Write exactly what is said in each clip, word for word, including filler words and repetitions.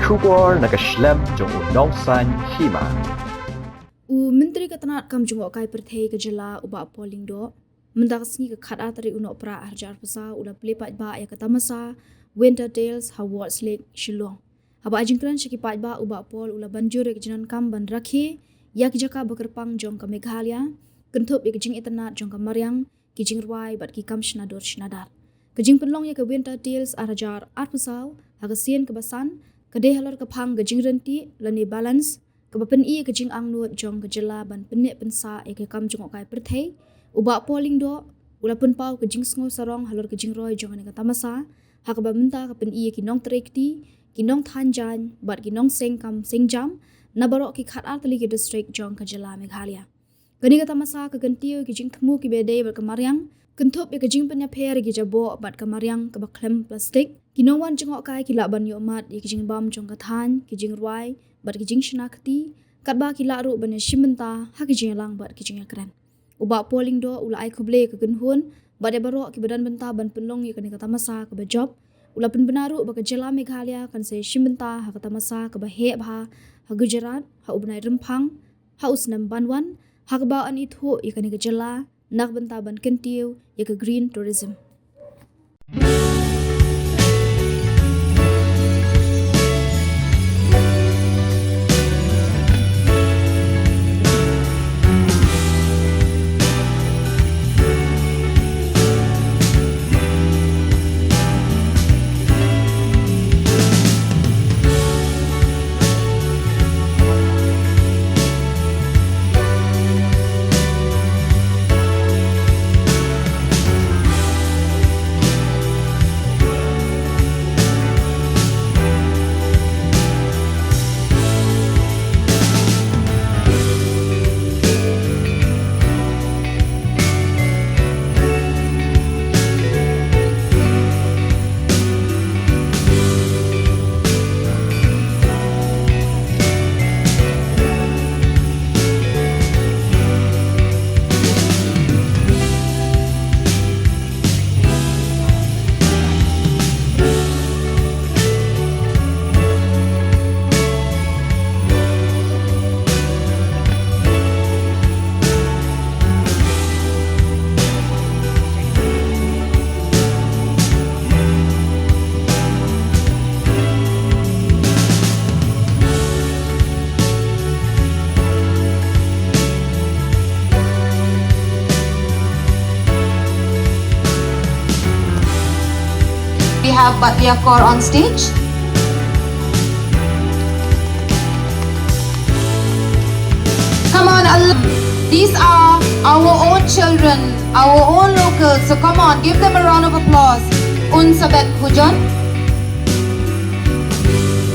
Khubor na ka shlem jong u Nongsaiñ Hima. U Myntri ka tnat kam jngohkai pyrthei ka jylla u Bah Paul Lyngdoh, mynta ka sngi ka khatar tarik u Nohprah arhajar arphew saw u la plie paidbah ïa ka tamasa Winter Tales ha Ward's Lake, Shillong. Haba ai jingkren sha ki paidbah u Bah Paul u la ban jur ïa ka jingdonkam ban rakhe ïa ki jaka ba kyrpang jong ka Meghalaya, kynthup ïa ka jingitynnad jong ka mariang, ki jingrwai bad ki kam shna dur shna dar. Ka jingpynlong ïa ka Winter Tales arhajar arphew saw ha ka sien kaba san ka dei halor ka phang ka jingryntih lane balance kaba pyni ïa ka jingangnud jong ka jylla ban pynneh pynsah ïa ka kam jngohkai pyrthei. U Bah Paul Lyngdoh u la pynpaw ka jingsngew sarong halor ka jingroi jong kane ka tamasa ha kaba mynta ka pyni ïa ki nongtrei kti, ki nongthan jaiñ bad ki nongseng kam seng jam na baroh ki khatar tylli ki district jong ka jylla Meghalaya. Kane ka tamasa ka kyntiew ïa ki jingthmu kiba dei bad ka mariang, kynthup ïa ka jingpynïapher ïa ki jaboh bad ka mariang kaba khlem plastik. Ki nongwan jngohkai ki lah ban ïohmad ïa ki jingbam jong ka thaiñ, ki jingrwai bad ki jingshna kti, katba ki lah ruh ban ïashim bynta ha ki jingïalang bad ki jingïakren. U Bah Paul Lyngdoh u la ai khublei ïa ka kynhun bad ïa baroh kiba don bynta ban pynlong ïa kane ka tamasa kaba jop. U la pynbna ruh ba ka jylla Meghalaya kan sa ïashim bynta ha ka tamasa kaba heh bha ha Gujarat ha u bnai Rymphang ha u snem ban wan, ha kaba yn ithuh ïa kane ka jylla na ka bynta ban kyntiew ïa ka green tourism. We have Batliya Corps on stage. Come on, al-, these are our own children, our own locals. So come on, give them a round of applause. Un Sabet Hujon.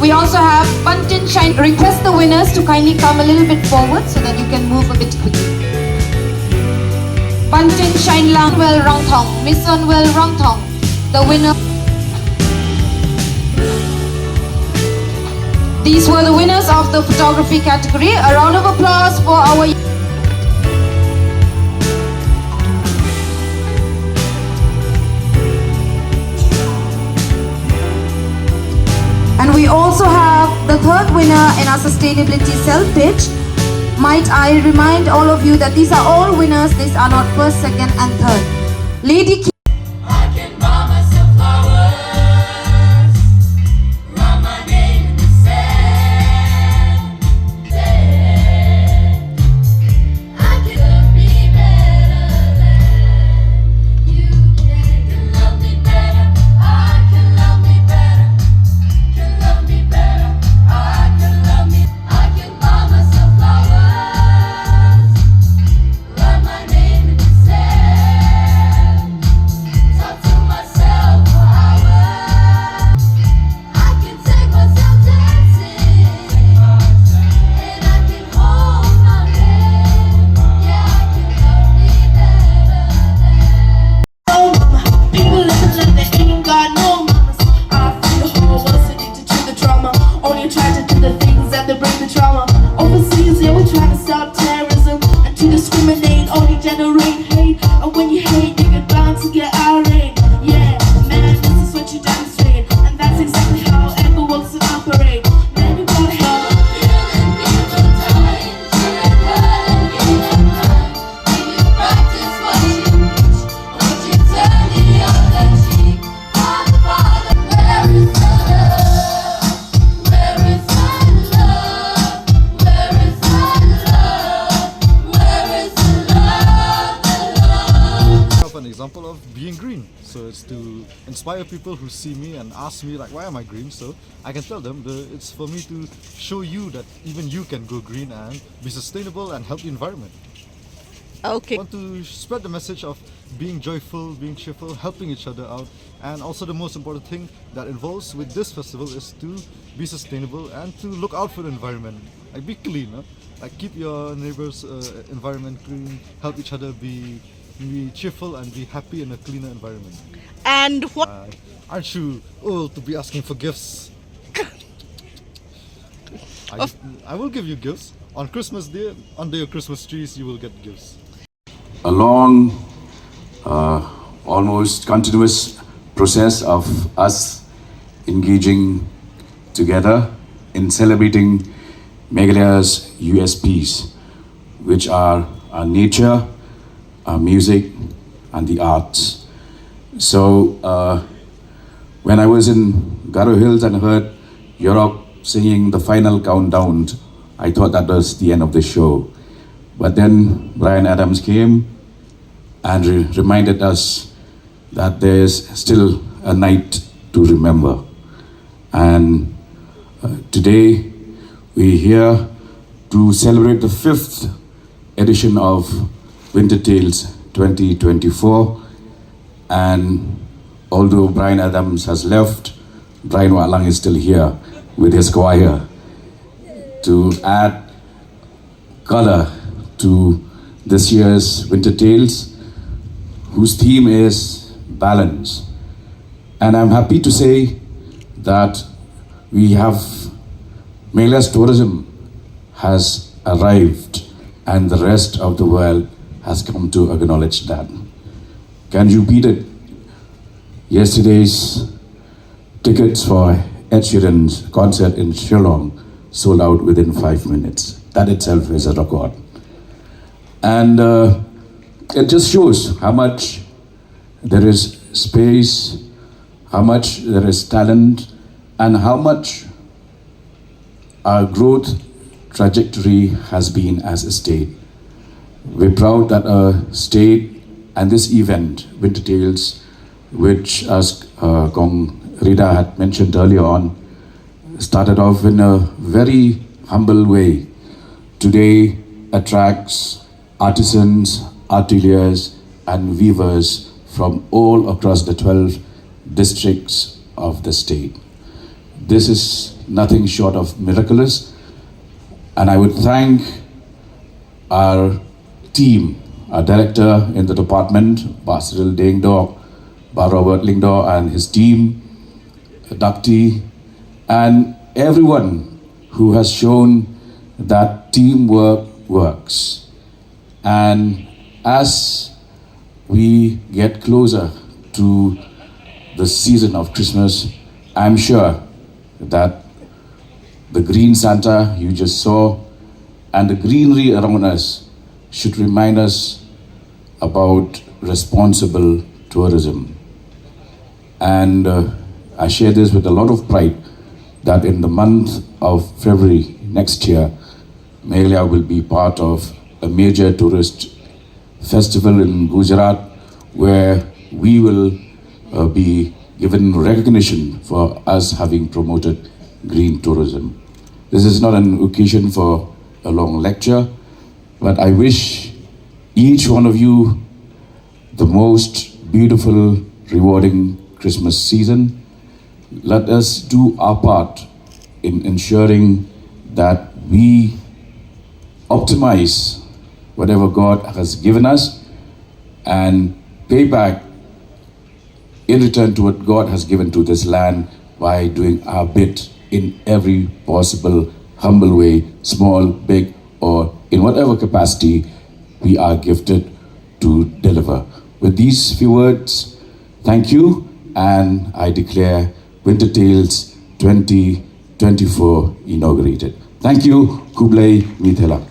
We also have Pantin Shine. Request the winners to kindly come a little bit forward so that you can move a bit quickly. Pantin Shine Langwell Rangthong, Miss Onwell Rangthong, the winner. These were the winners of the photography category. A round of applause for our And we also have the third winner in our sustainability self pitch. Might I remind all of you that these are all winners, these are not first, second, and third. Lady Ki- I can buy myself flowers, write my name in the sand. I can love me better than you can. Can love me better. I can love me better. Can love me better. I can love me. I can buy myself flowers. Write my name in the sand. It's to inspire people who see me and ask me, like, "Why am I green?" So I can tell them the, it's for me to show you that even you can go green and be sustainable and help the environment. Okay. I want to spread the message of being joyful, being cheerful, helping each other out, and also the most important thing that involves with this festival is to be sustainable and to look out for the environment. Like, be clean, huh? Like, keep your neighbors' uh, environment clean, help each other be be cheerful and be happy in a cleaner environment. And what? Uh, aren't you old to be asking for gifts? I, I will give you gifts. On Christmas Day, under your Christmas trees, you will get gifts. A long, uh, almost continuous process of us engaging together in celebrating Meghalaya's U S Ps, which are our nature, our music, and the arts. So, uh, when I was in Garo Hills and heard Europe singing the final countdown, I thought that was the end of the show. But then Bryan Adams came and re- reminded us that there is still a night to remember. And uh, today we're here to celebrate the fifth edition of Winter Tales twenty twenty-four. And although Bryan Adams has left, Bryan Wah Lang is still here with his choir to add color to this year's Winter Tales, whose theme is balance. And I'm happy to say that we have Meghalaya's tourism has arrived, and the rest of the world has come to acknowledge that. Can you beat it? Yesterday's tickets for Ed Sheeran's concert in Shillong sold out within five minutes. That itself is a record. And uh, it just shows how much there is space, how much there is talent, and how much our growth trajectory has been as a state. We're proud that a state and this event, Winter Tales, which, as uh, Kong Rida had mentioned earlier on, started off in a very humble way, today attracts artisans, ateliers, and weavers from all across the twelve districts of the state. This is nothing short of miraculous, and I would thank our team, our director in the department, Bah Cyril Deng Doh, Bah Robert Lyngdoh and his team, Dakti, and everyone who has shown that teamwork works. And as we get closer to the season of Christmas, I'm sure that the green Santa you just saw and the greenery around us should remind us about responsible tourism. And uh, I share this with a lot of pride that in the month of February next year, Meghalaya will be part of a major tourist festival in Gujarat where we will uh, be given recognition for us having promoted green tourism. This is not an occasion for a long lecture, but I wish each one of you the most beautiful, rewarding Christmas season. Let us do our part in ensuring that we optimize whatever God has given us and pay back in return to what God has given to this land by doing our bit in every possible humble way, small, big, or in whatever capacity we are gifted to deliver. With these few words, thank you, and I declare Winter Tales twenty twenty-four inaugurated. Thank you, Khublei Mithela.